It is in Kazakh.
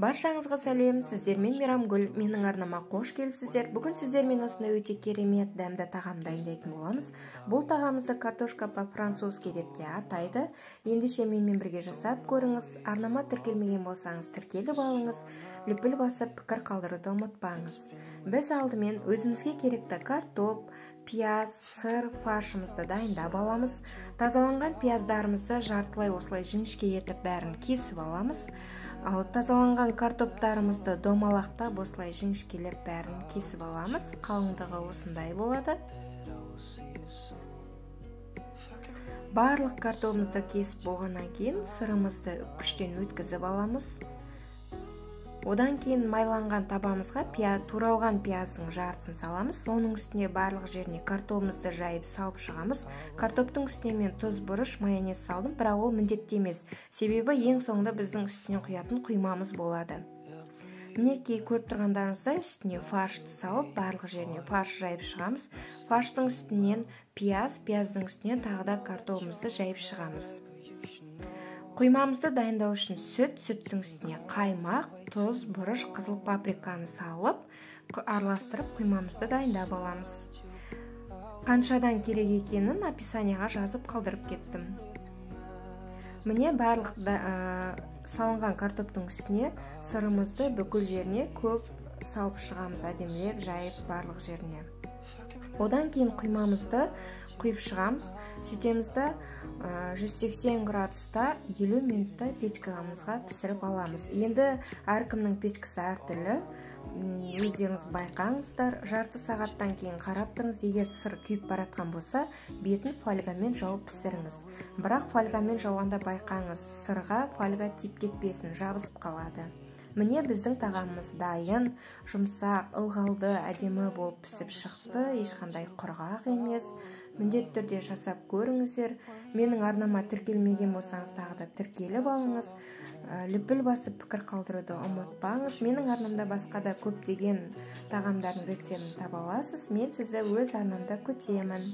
Баршаңызға сәлем, сіздермен Мейрамгүл, менің арнама қош келіпсіздер. Бүгін сіздермен осындай өте керемет дәмді тағам дайындайтын боламыз. Бұл тағамымызды картошка по-французски деп те атайды. Ендеше менімен бірге жасап көріңіз. Арнама тіркелмеген болсаңыз тіркеліп алыңыз. Лүпіл басып пікір қалдыруды ұмытпаңыз. Біз алдымен өзімізге керекті картоп, пияз, сыр, фаршымызды дайындап аламыз. Тазаланған пияздарымызды жартылай осылай жіңішке етіп бәрін кесіп аламыз. Ал тазаланған картоптарымызды домалақтап осылай жіңішкелеп бәрін кесіп аламыз. Қалыңдығы осындай болады. Барлық картобымызды кесіп болғаннан кейін сырымызды күштен өткізіп аламыз. Одан кейін майланған табамызға туралған пияздың жартысын саламыз. Оның үстіне барлық жеріне картобымызды жайып салып шығамыз. Картоптың үстіне мен тұз, бұрыш, майонез салдым, бірақ ол міндетті емес. Себебі ең соңында біздің үстіне құятын құймамыз болады. Мінекей көріп тұрғандарыңыздай үстіне фаршты салып, барлық жеріне фарш жайып шығамыз. Фарштың үстінен пияз, пияздың үстінен тағы да картобымызды жайып шығамыз. Құймамызды дайындау үшін сүт, сүттің үстіне қаймақ, тұз, бұрыш, қызыл паприканы салып, араластырып құймамызды дайындап аламыз. Қаншадан керек екенін описанияға жазып қалдырып кеттім. Міне барлық салынған картоптың үстіне сырымызды бүкіл жеріне көп салып шығамыз, әдемілеп жайып барлық жеріне. Одан кейін құймамызды құйып шығамыз. Сөйтеміз да 180 градуста 50 минутта печкамызға пісіріп аламыз. Енді әркімнің печкасы әртүрлі, өздеріңіз байқаңыздар. Жарты сағаттан кейін қарап тұрыңыз, егер сыр күйіп баратқан болса, бетін фольгамен жауып пісіріңіз. Бірақ фольгамен жауғанда байқаңыз, сырға фольга тиіп кетпесін, жабысып қалады. Міне біздің тағамымыз дайын, жұмсақ, ылғалды, әдемі болып пісіп шықты, ешқандай құрғақ емес. Міндетті түрде жасап көріңіздер. Менің арнама тіркелмеген болсаңыз тағы да тіркеліп алыңыз. Лүпіл басып пікір қалдыруды ұмытпаңыз. Менің арнамда басқа да көптеген тағамдардың рецептін таба аласыз. Мен сізді өз арнамда күтемін.